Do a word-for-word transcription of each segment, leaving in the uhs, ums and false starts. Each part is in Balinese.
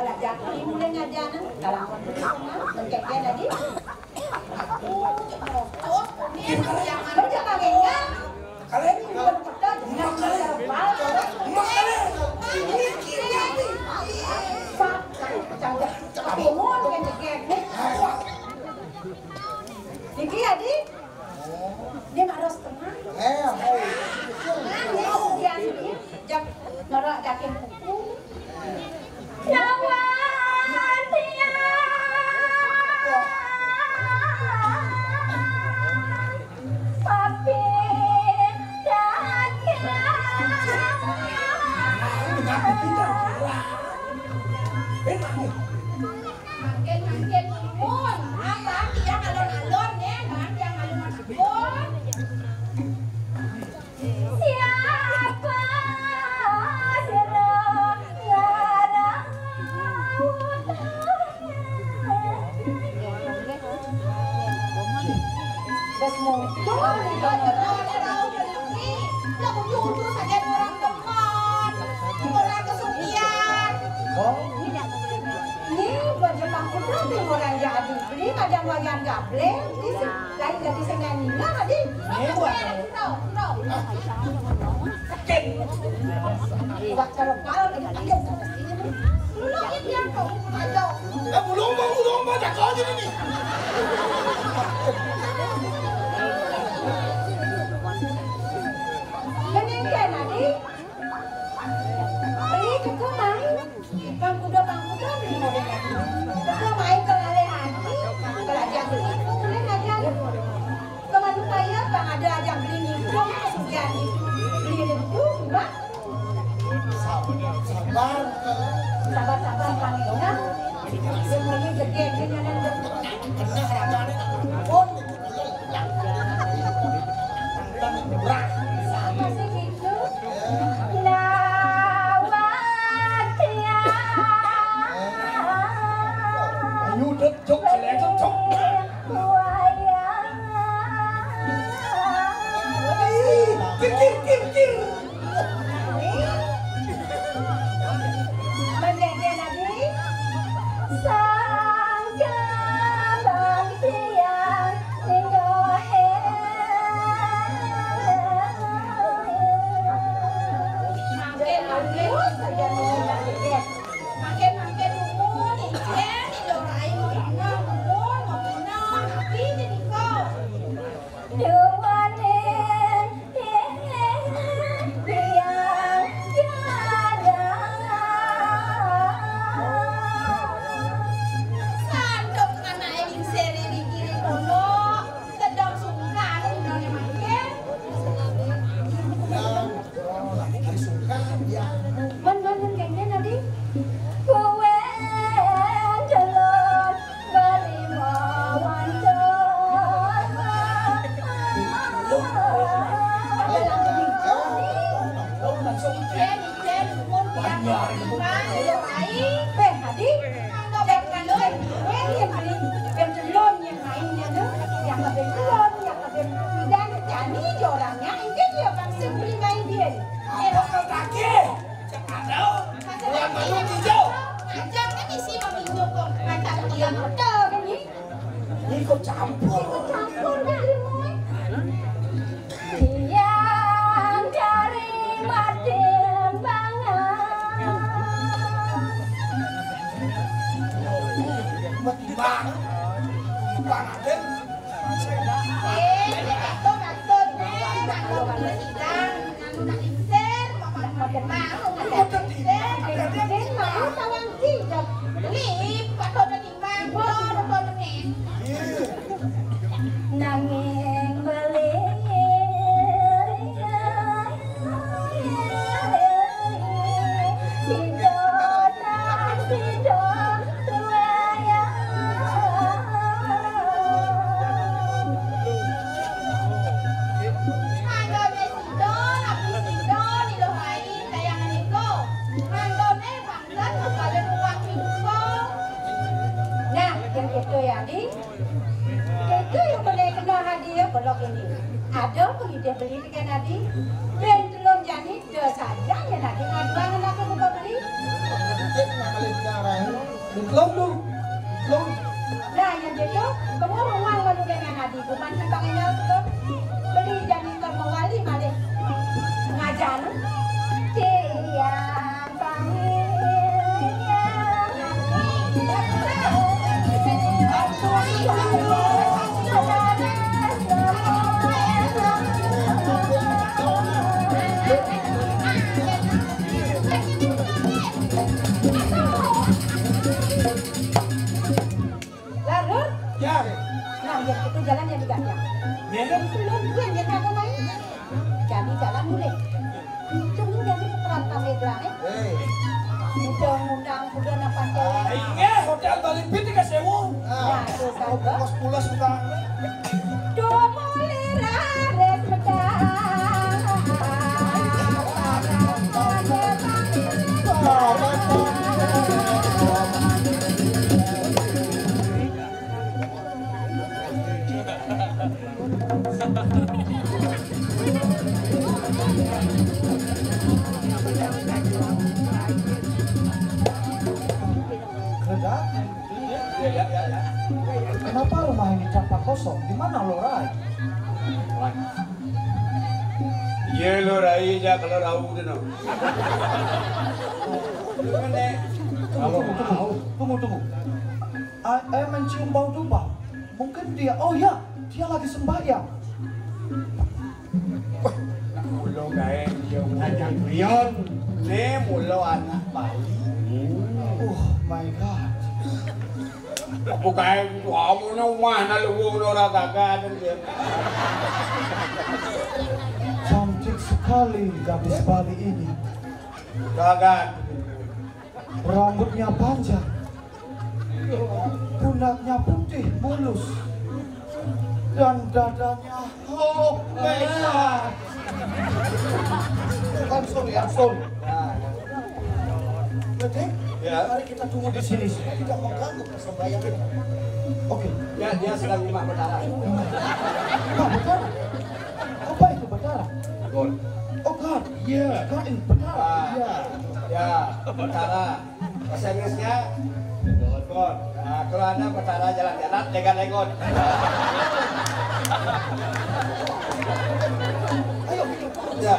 Belajar, ini mulai ngajar, nah. Kalau awak dulu, nah, mencegah tadi. Kerja pakai enggak? Kalau ini bukan kerja, jangan kerja. Mak kalian. Mak kalian. Ini kiri, tapi. Sak, cangkep. Timun, kan, cekek, nih. Niki, adi. Dia marah setengah. Eh, apa? Nah, ini kemudian ini, jak, marah daging kuku. Lawan tiang papi dagang. Mangkin, mangkin, mun apa tiang alon-alon, ya, nah, tiang alon-alon. Siapa sira ngaran? Bos muncul. Lagu nyuruh saja orang teman. Orang kesupian. Oh. Ini baju pangkutan di orang jadi. Beli pada wayan gableng. Di sini. Lain dari sing nyanyi. Nah, tadi. Iya, buat. Oke. Buat kalau pal, kita panggil sama sini. Dulu ini yang kau aja. Eh, belum, Bang, belum, Bang, cakap aja ini. Ini kan tadi. Beli cukup, Bang. Bang kuda, bang kuda, beli model lagi. Kuda main ke lalai hati, belajar itu boleh ngajar. Kemana saya, bang ada ajak beli nyingkong, kesugihan itu. Beli itu, mbak. Sabar, sabar. Sabar, sabar, bang, ya. Dia beli gede, gede, gede. Kena raja ni, pun. Ayo, dek, jok, jelek, jok. Kir, kir, kir, kir. Menjadi lagi. Sang kembang tiang. Sedang sungkan, none mangkin. Sungkan, ya. Man, man, man, kayaknya tadi. Kue telur beli mawan telur. Ada lagi nih. Jen, jen, mun tiang lima, lima, ai. Peh, tadi. Mangga, ben telur. Jen, jen, beli. Ben telur, jen. Main dia tu, yang kebelum, yang kebelum. Dan jani je orangnya, engke dia paksa beli main dia. Apa kau takir? Cakap tahu. Orang malu hijau. Macam kan isi maminum kok. Macam dia betul kan ni? Ni kau campur. Kau campur kan ilmu, eh? Tiang dari Madimbangan. Madimbangan. Madimbangan, Raden. Eh, dia kata maksud, eh, nak tahu mana sidang, nak lingsir, mau, mau, mau, mau, nak lingsir, nak lingsir, mau tawang sidang. Ni, patut ada timbang, patut ada ni. Nanging beli sida tak sida tuwayah. Anggone sida, rabi sida, niluh rai kayangan iko. Anggone Nah, yang itu ya, Di. Itu yang boleh kena hadiah kalau ini. Ada pengidih beli dengan Adi. Ben telung jani, dia saja yang Adi ngaduan aku buka beli. Nah, yang gitu, kamu ruang lalu dengan adi, bukan tentang yang tuh. Beli jadi ke mawali malih. Ngajan. Cian panggil. Larut. Ya. Nah, biar itu jalan yang diganjang. Ya. Jadi belum gue yang kata lain. Jadi jalan mulai. Cuma jadi peran kami bilang, eh. Eh. Udah ngundang, udah napa, ah, iya, hotel Bali Pit dikasih sewu. Nah, itu kan, oh, Bos. Pulas utang. Kenapa rumah ini tampak kosong? Di mana Lorai? Iya, Lorai, ya kalau tahu tu, no. Tunggu, tunggu, tunggu, tunggu, tunggu. Ah, eh, mencium bau domba. Mungkin dia, oh ya, dia lagi sembahyang. Wah, nak mula gae dia ngajak Rion. Ni mula anak Bali. Oh my God. Apa gae kamu ni rumah nak luwung orang gagal dia. Cantik sekali gadis Bali ini. Gagal. Rambutnya panjang, pundaknya putih mulus, dan dadanya, oh my God. I'm sorry, I'm sorry. Betul? Ya. Mari kita tunggu di sini supaya tidak mengganggu persembahyang. Oke. Ya, dia sedang rumah berdarah. Pak, berdarah? Apa itu berdarah? Gol. Oh, God. Iya. Kain berdarah. Ah. Iya. Ya, berdarah. Bahasa Inggrisnya? Nah, kalau ada perkara jalan-jalan, legot-legot. Ayo, ya.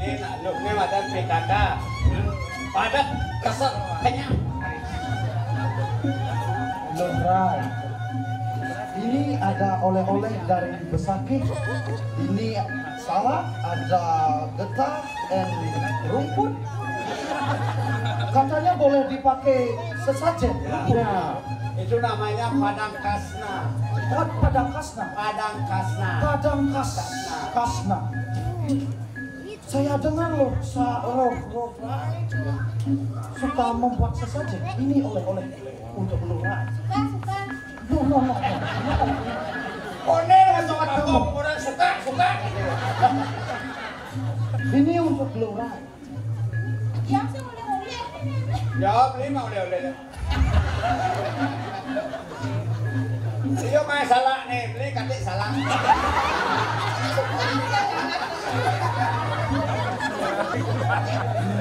Ini nak luk ni macam P K K. Padat, keset, kenyang. Lorai. Ini ada oleh-oleh dari Besakih. Ini salak, ada getah, and rumput. Katanya boleh dipakai sesajen. Ya. Rumput. Ya. Itu namanya padang kasna. Pad-, padang kasna. Padang kasna. Padang kas-, kasna. Saya dengar loh, sa-, loh, loh, suka membuat sesajen. Ini oleh-oleh untuk Lorai. Suka, suka. Loh, loh, loh, loh. Ini untuk Lorai. Yang sing oleh-oleh. Ya, beli mah oleh-oleh. Iya, main salak nih, beli katik salak.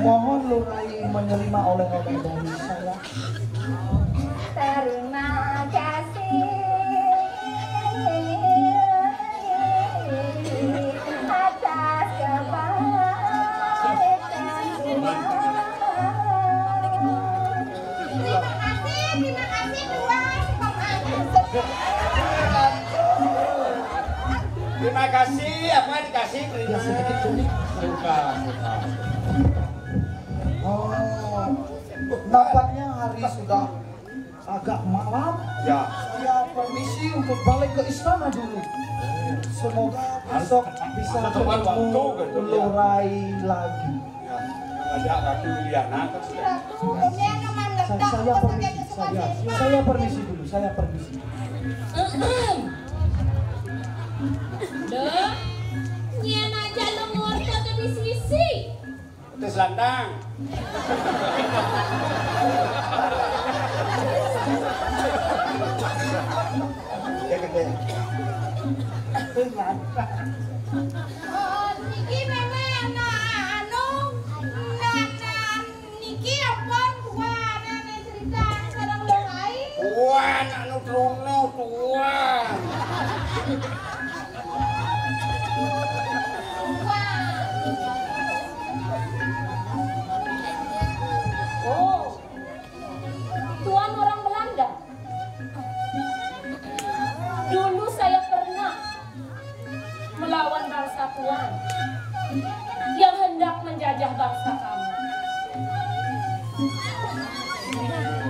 Mohon Lorai menerima oleh-oleh dari saya. Terima kasih atas kebaikan semua. Terima kasih, terima kasih, Tuan. Terima kasih, apa dikasih? Terima. Suka, suka. Oh, nampaknya hari sudah agak malam. Ya. Saya permisi untuk balik ke istana dulu. Semoga besok bisa ketemu Lorai lagi. Ya. Ada Ratu Juliana kan sudah. Ratu, ini nama Sa- saya permisi, saya, saya permisi dulu, saya permisi. Lho, nyén aja lu ngorta ke di sisi. Tes landang. Ya, gede. Tes landang. Oh, niki mémé anak anu, anak niki apa tuan, nenek cerita sareng Lur Ai? Wah, anak nu trungno tuan. Wah. Oh, tuan orang Belanda. Dulu saya pernah melawan bangsa tuan yang hendak menjajah bangsa kami.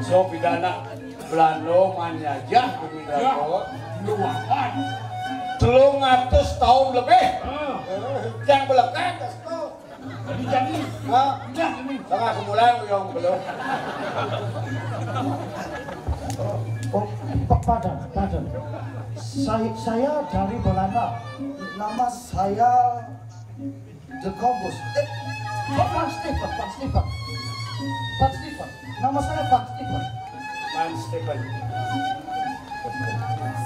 So pidana Belanda manjajah bumi Belanda. Luapan. Telung atus tahun lebih. Ah. Yang belekan, Dasko. Jadi, jadi. Hah? Udah, ini. Tengah sebulan, Uyong, belum. Oh, oh, Pa- pardon, pardon. Saya, saya dari Belanda. Nama saya De Kombos. Eh, Van Steven, Van Steven. Van Steven. Nama saya Van Steven. Van Steven.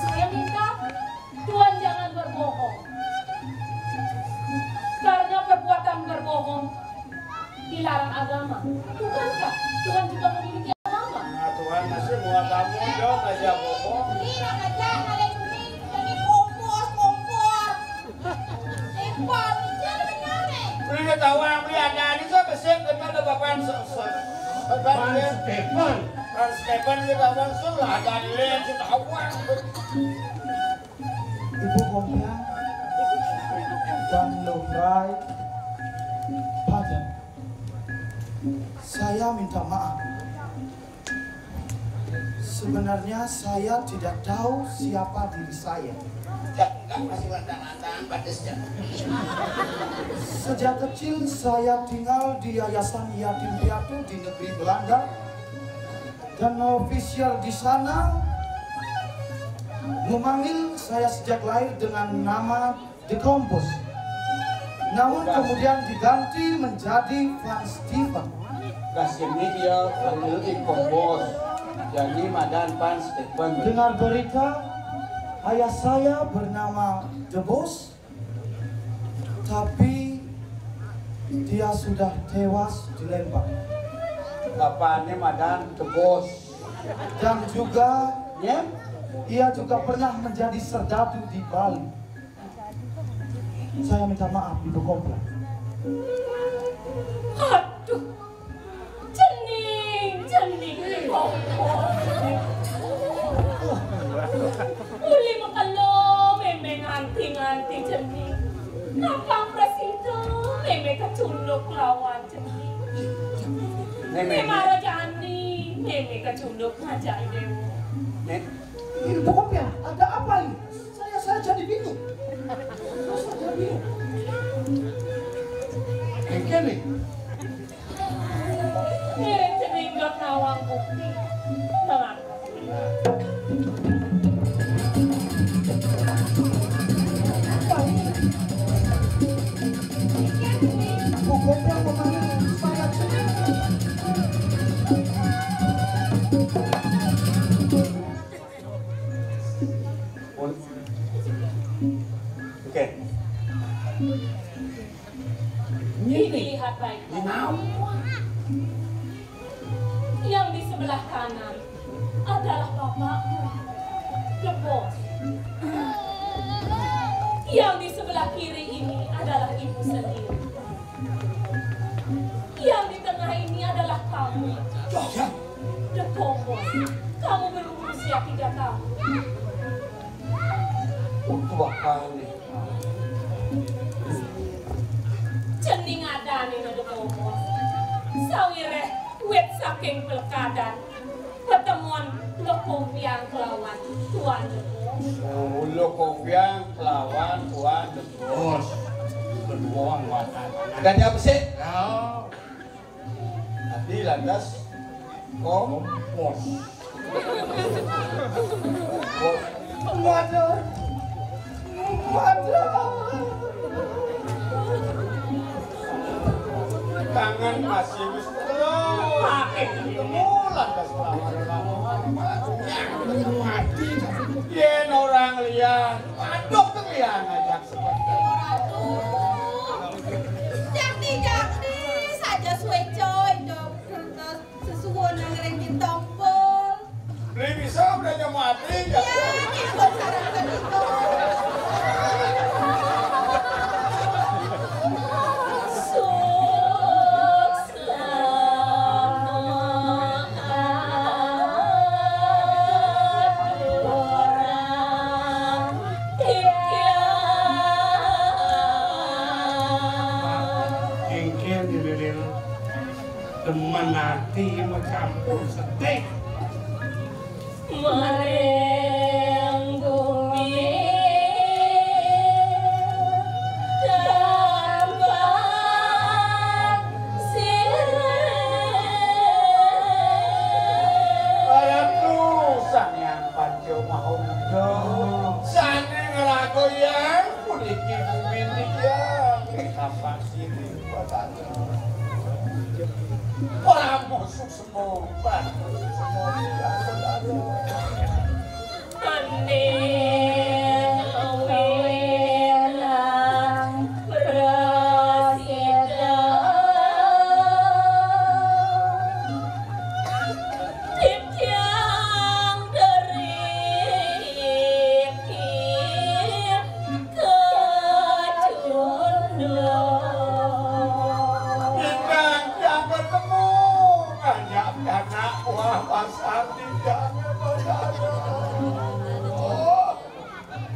Saya minta Tuan jangan berbohong. Karena perbuatan berbohong dilarang agama. Bukankah Tuan juga memiliki agama? Nah, Tuhan masih mau kamu, jawab aja bohong. Ini aja, ada kuning, jadi kompor, kompor. Simpel, jangan benar, eh. Beli dia tahu, beli ada, ini saya besar, kita ada bapak se-, se-, bapak Van dia. Stefan. Van Stefan kita langsung lah, ada lihat, kita awal. Ibu Kompiang dan Lobrai Pajan, saya minta maaf. Sebenarnya saya tidak tahu siapa diri saya. Enggak, masih lantang-lantang, Pak Desja. Sejak kecil saya tinggal di Yayasan Yatim Piatu di negeri Belanda. Dan ofisial di sana memanggil saya sejak lahir dengan nama De Kombos. Namun kemudian diganti menjadi Van Steven. Kasih ini dia panggil De Kombos. Jadi madan Van Steven. Dengar berita, ayah saya bernama De Bos, tapi dia sudah tewas di Lembang. Bapaknya madan De Bos. Dan juga, ya, ia juga pernah menjadi serdadu di Bali. Saya minta maaf, Ibu Kompiang. Aduh, cening, cening, Ibu Kompiang. Uli mekelo, mémé nganti-nganti cening. Apa presida, mémé kecunduk lawan cening. Mémé. Mémé marajani, mémé kecunduk ngajak Dewa. Nek. Ini pokoknya ada apa ini? Saya, saya jadi bingung. Saya jadi bingung. Engke nih. Ngiring cening dot nawang bukti. Tenang. Apa ini? Pokoknya pemain saya cening. Oke. Ini lihat baik-baik. Yang di sebelah kanan adalah bapakmu, The Boss. Yang di sebelah kiri ini adalah ibu sendiri. Yang di tengah ini adalah kamu, The Boss. Kamu berusia tiga tahun. Tua kali. Cening adané, Lho Kompiang. Sawiréh wit saking pelekadan, pertemuan Lho Kompiang kelawan Tuan Lho Bos. Oh, Lho Kompiang kelawan Tuan Lho Bos. Bos. Kedua muatan. Dadi apa sih? Ya. Lantas kompos. Waduh. Waduh. Kangen masih wis telu. Pakai ketemu lantas lawan-lawan. Yen orang liyan, padok liyan ajak seperti. Ora tuh. Jakti, jakti, saja suwe coy, dong. Terus sesuwun nang ring ditompol. Beli bisa udah nyemu ati, ya? Ya, ini kok sarankan itu. Sukses. Kengken di lilin demen ati mau campur sedih. Maring bumi tambah sirih. Ratu Sang Hyang Panca Maha Buddha. Sane nglakoyang puniki bumi niki kapak sirih. Ora mosok semopan. Ingkang tiang bertemu, ngajak anak buah pasar tiang. Oh.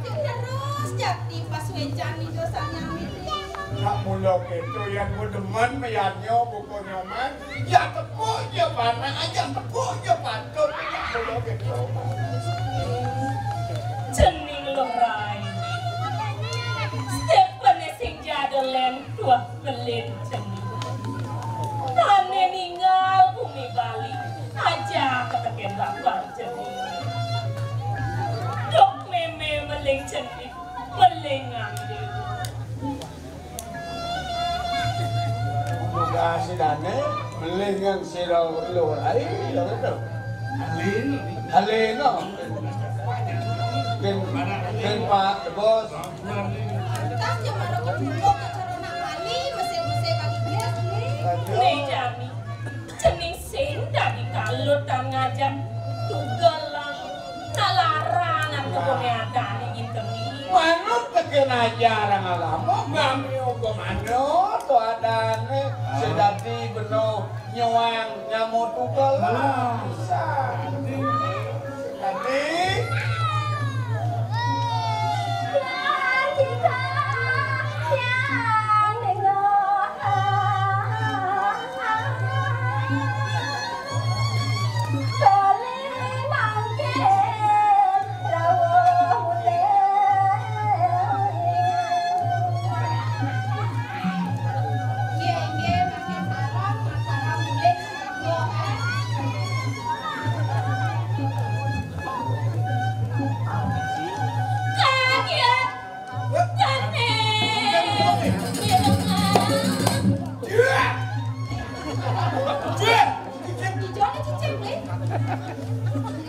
Terus Jakti pas wecan nih dosanya miti. Nak mula keto yang mau demen, miannya bukan nyoman. Ya tepuk ya panak, ya tepuk ya patut. Nak mula keto. Cening luh rai. Stepene sing jadelen tuah kelin cening. Ane ningal bumi Bali. Aja keteken babar cening. Dok meme meling cening. Meling ngambil. Muga sidane meling ngan sira luwih. Ai, lho to. Alin. Alin, no. Ben, ben Pak Bos. Lantas jemara kepulung acara nak Bali, mesir-mesir kali bias nih. Nih, Jami. Cening sing dadi kalut tan ngajak tugel lang nalaran aku bone adane nginteni. Manut teken ajaran agama, kami uga manut to adane sing dadi beno nyuang nyamo tugel lang. Bisa. Dadi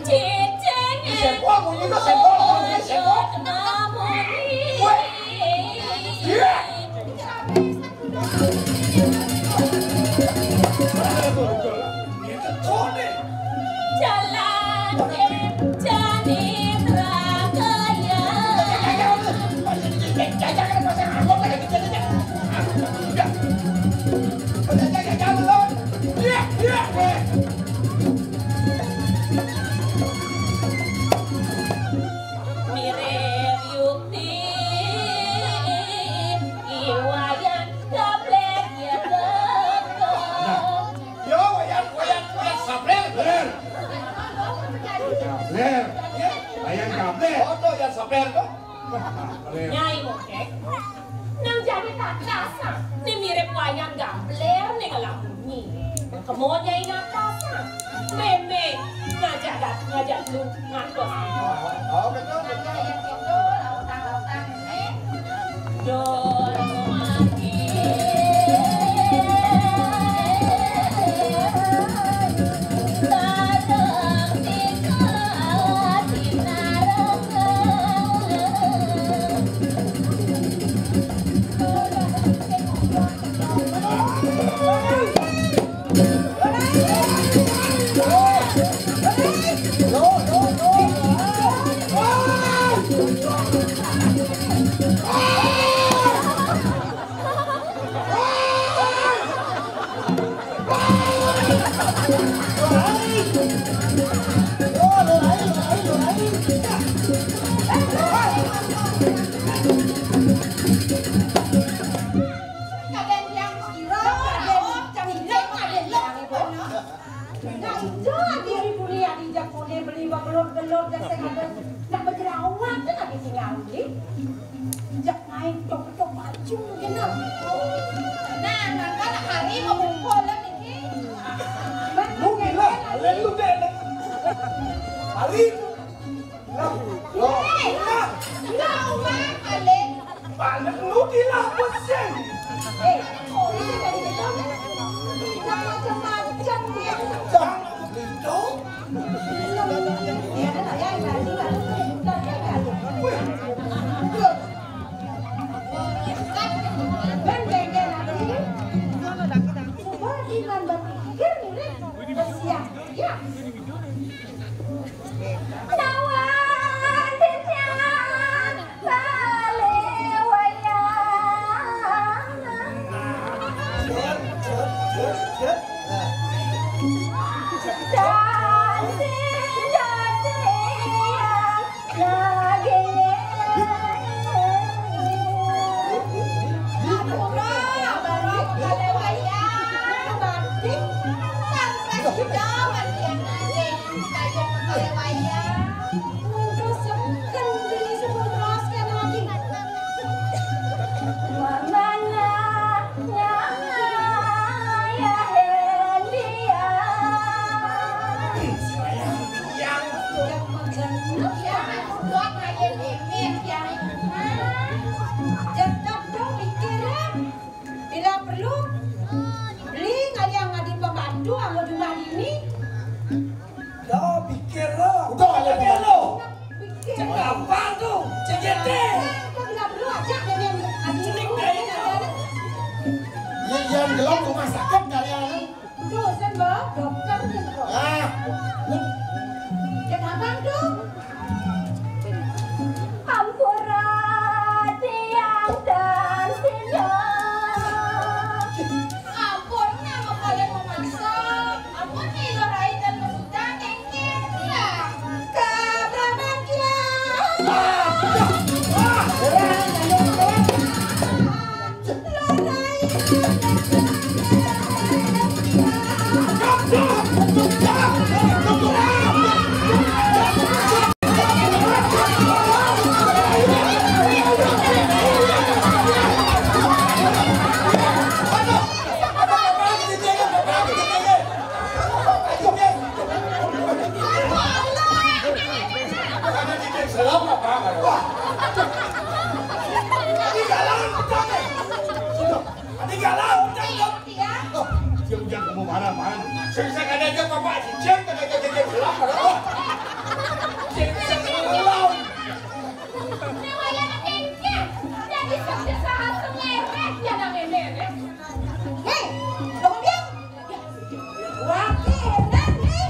Cicing. Sempol, bunyi tuh sempol, bunyi sempol. Weh. Iya. Jalan jani prakaya. Mirip yukti iwayan gablek ya teko. Yo, wayan, wayan, wayan sabler. Ler. Ler. Wayan sabler. Oh, to yang sabler to. Nyai Mokek. Nang jani tak rasa. Ni mirip wayan gabler ni ngelamunyi. Mau nyai napas, ah. Mémé ngajak dat-, ngajak lu ngatos. Oh, betul, betul. Duh. Nah, ijo adi ibu ni, adi jak kone beli begelut-gelut jak sing ada nak berjerawat tu lagi tinggal beli. Jak naik tok-tok baju gitu. Nah, mangka nak hari mau ngumpul lah niki. Lu gila, lain lu deh. Hari Lah, lah, lah. Balik lu gila pusing. Eh, kok bisa jadi gitu? Kita macam-macam dia. Jangan gitu. Dia ada lah ya, yang tadi lah. Wih. Ben, ben, ben, ben. Coba dengan berpikir, mirip. Kesian. Ya. Bila perlu, beli kalian ngadi pembantu anggo jumlah dini. Dah pikir lo. Udah, ada pikir lo. Pikir. Cek gampang tuh, C G T. Nah, kok bila perlu aja ada yang ngadi. Cenik deh. Yang gelap rumah sakit kalian. Dosen, Mbak, dokter gitu. Ah. Cek gampang tuh. Ampura tiang dan sida. Ampun, nama kalian memaksa. Ampun, nila rai dan mesudah, engkir. Kabraman kian. Adi galang, udah, udah. Oh, dia udah kamu marah-marah. Saya bisa kada aja, Bapak, cicing, kada aja, cicing, gelap, kada. Cicing, gelap. Ini wayah engkir. Jadi sabda sahat sing lereh, ya nang lereh. Hei, dong dia. Wakilan, hei.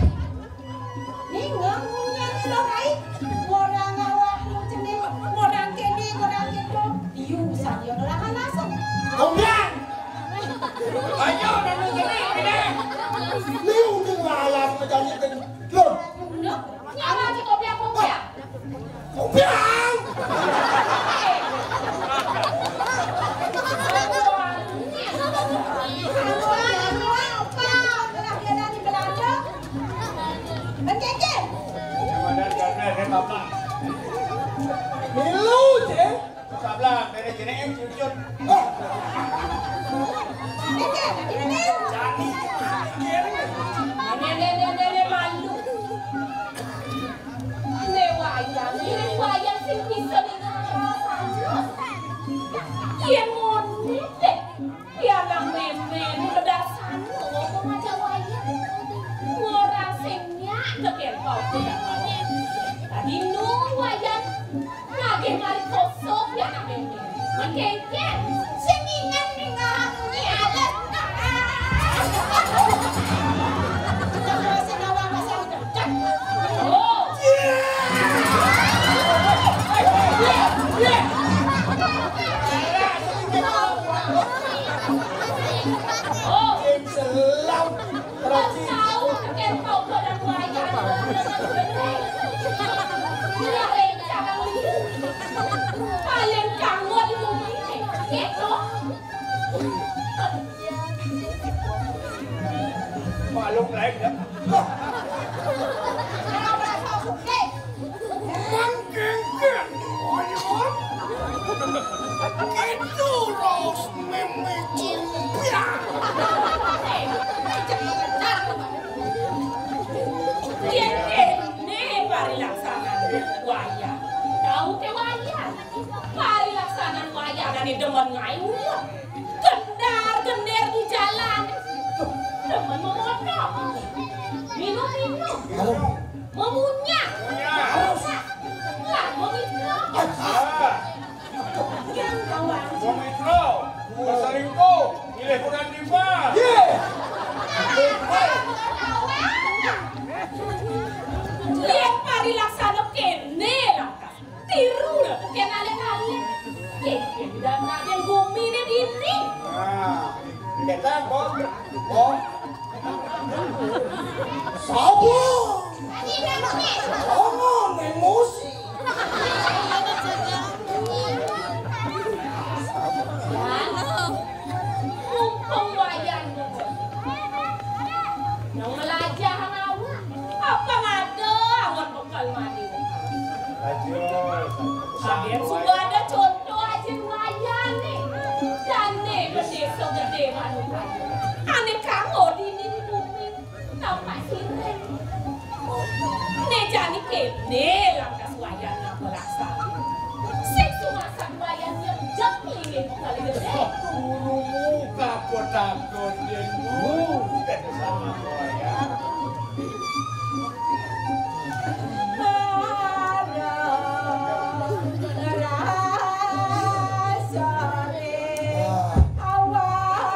Ni ngomongnya ni lo kai. Orang awak lu cening, orang kene, orang keto. Iu saja orang alasan. Gomblang. Ayo, nanu cening, ini. Ni udah layas pejalan. Loh. Nyawa si kopiak-kopiak. Gomblang. Milu, Cing. Sablah, bere jenek, cucut. Wah. Jani, jani, jani. Tadi nu wayan nagih mari kosong ya nang ini. Mengkengkeng. Sing ingat ning ngarang munyi alas. Oh. Oh. Sing selam. Tahu ken kau pada buaya. Paling kamu di bumi. Gitu. Maklum lain ya. Mengkengkeng. Itu raos mémé cimpiang. Yén kéné parilaksanan wayah. Tau ké wayah. Parilaksanan wayah ané demen ngayu ya. Gendar gender di jalan. Demen memoto. Minum-minum. Memunyah. Lah, memitro. Yang kawan. Memitro. Selingkuh. Milih kurang tiba. Yén parilaksana kéné, lantas tiru lah, kén aléh-aléh. Yén, yén udah nak yang gumi né dini. Nah, kita kok, kok. Sabar. Jangan emosi. Mumpung wayan mumpung. Nang melajah awak. Apa ngada awan bekal mandi. Aduh. Aden suba ada contoh aja lumayan nih. Dan nih gedé so gedé manuk aja. Ané kamu di ini di bumi. Tampak sirih. Né jani kéné lantas wayah ngapa laksana. Sing sumasak wayah nyejek linggih kali gedé. Gurumu kapot takut yén guru sama wayah. Bareng ngrasani awak.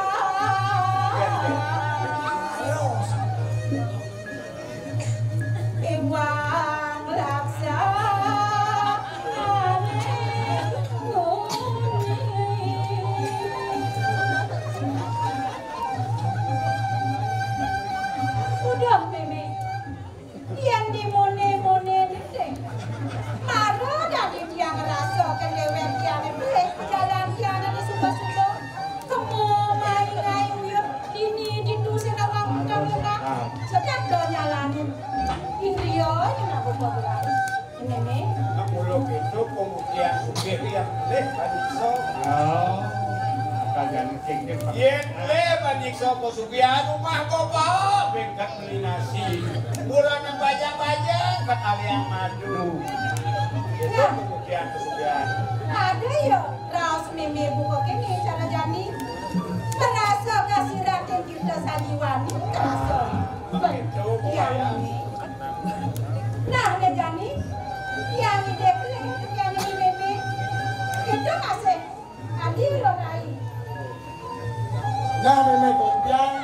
Iwang laksanané bumi. Udah, Mémé. Yén dimoné-moné nitih. Mara dadi tiang ngrasa kén déwék tiangé pelih jalan tiangé suba-suba. Kema main ngayu uyut dini ditu sing awang utang-utang. Sedek do nyalanin indria nyén abuka beras. Mémé. Mula kéto pemutihan sugih yang pelih paniksa. Oh, kajan kéngkén. Yén pelih paniksa pesugihan rumah bapak, bengkak meli nasi. Mula nang bajang-bajang, kat alian madu. Kéto pemutihan pesugihan. Ada ya, raos Mémé buka kéné cara jani. Merasa kasirah kén kita sanjiwani, terasa. Kéto, ya, Mémé. Nah, né jani, tiang idih pelih, tiang ini Mémé. Kita masih adi lo rai. Nah, Mémé Kompiang,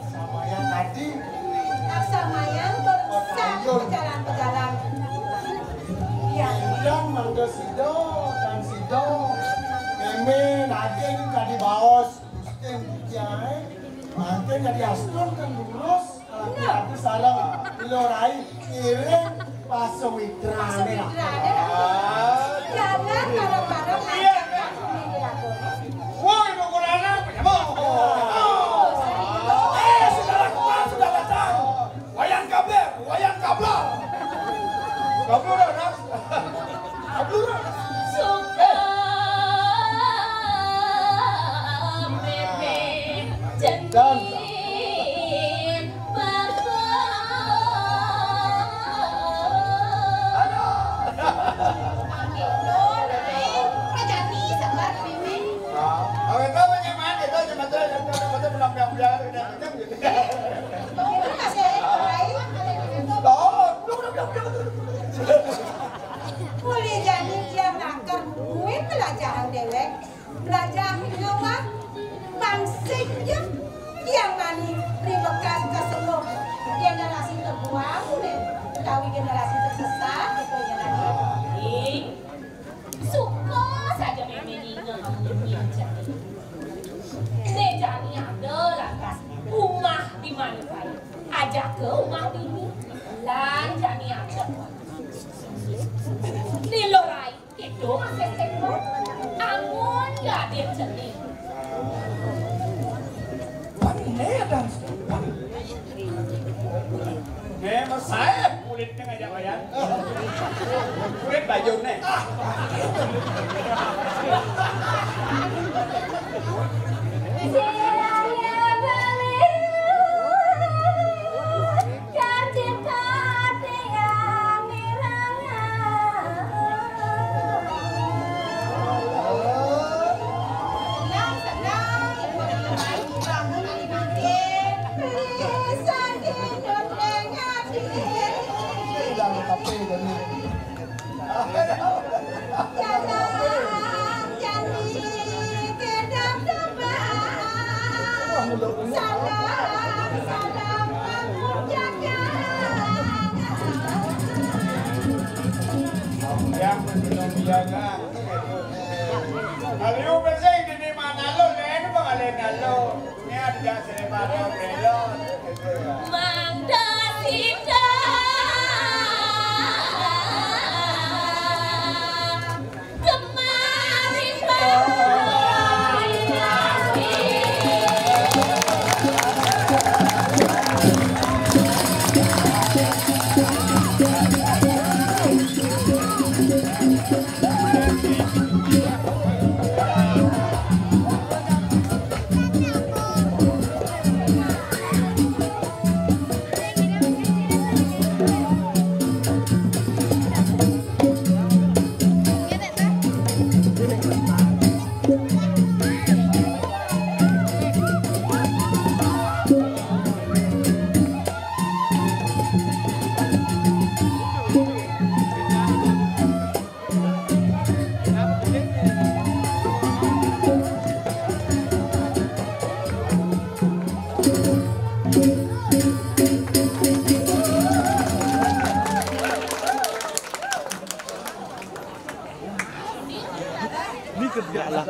samayan adi. Samayan tur sang pejalan-pejalan. Iya. Tiang mangga sida, tan sida. Mémé daging kadi baos. Gustin tiang, mangkin kadi astun kan lurus. Aku sareng Ilo Rai ngiring pasuwitrané. Pasuwitrané. Jangan bareng-bareng ngajak kami dilakoné. Woi, Ibu Kurana, penyambung. Oh, saya itu. Eh, sudah lakukan, sudah datang. Wayan Kabler, Wayan Kablar. Kablar, Ras. Kablar. Suka bébé jenis. Aduh. Generasi terbuang, utawi generasi tersesat, gitu ya, Raden. Ih, suka saja mémé ningeh amun nyincen. Né jani ada lantas umah di mana baé. Ajaka umah dini. Lan jani ada. Lilo rai. Kéto masih kéto. Amun gading cening. Pan né dan pan. Né, mas saya kulitnya ngajak wayang. Kulit baju né. Sirahnya beli. Yang belum biasa. Aliu beseng dini mana lo, lén bang alén lo. Ini ada selebar belon. Mangda sida kemari. Ini kerja lah.